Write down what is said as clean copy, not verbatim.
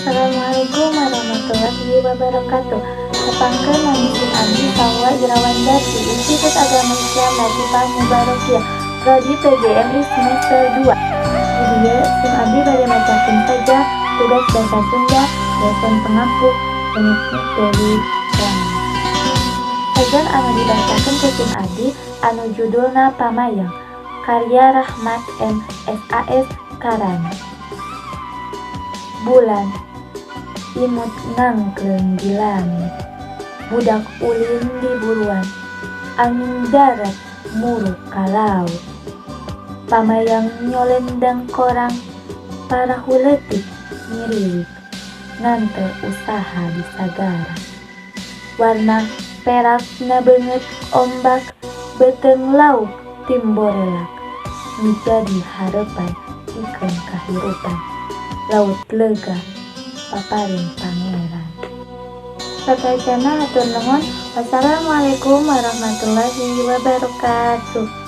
Assalamualaikum warahmatullahi wabarakatuh. Tepangkeun, nami sim abdi Salwa Irawan Dati, Institut Agama Islam Latifah Mubarokiyah, Prodi PGMI semester 2. Di dieu sim abdi bade macakeun sajak tugas bahasa Sunda dosen pengampu Unikni Dewi Rama. Sajak anu dibacakeun ku sim abdi anu judulna Pamayang, karya Rahmat M SAS Karana. Bulan imut ngangkleung di langit, budak ulin di buruan, angin darat muruk ka laut. Pamayang nyolendang korang, parahu leutik ngiriwik, nganteur usaha di sagara. Warna perak na beungeut ombak, beuteung lauk timborelak, nu jadi harepan pikeun kahirupan. Laut lega paparin Pangeran. Sateuacanna hatur nuhun. Wassalamualaikum warahmatullahi wabarakatuh.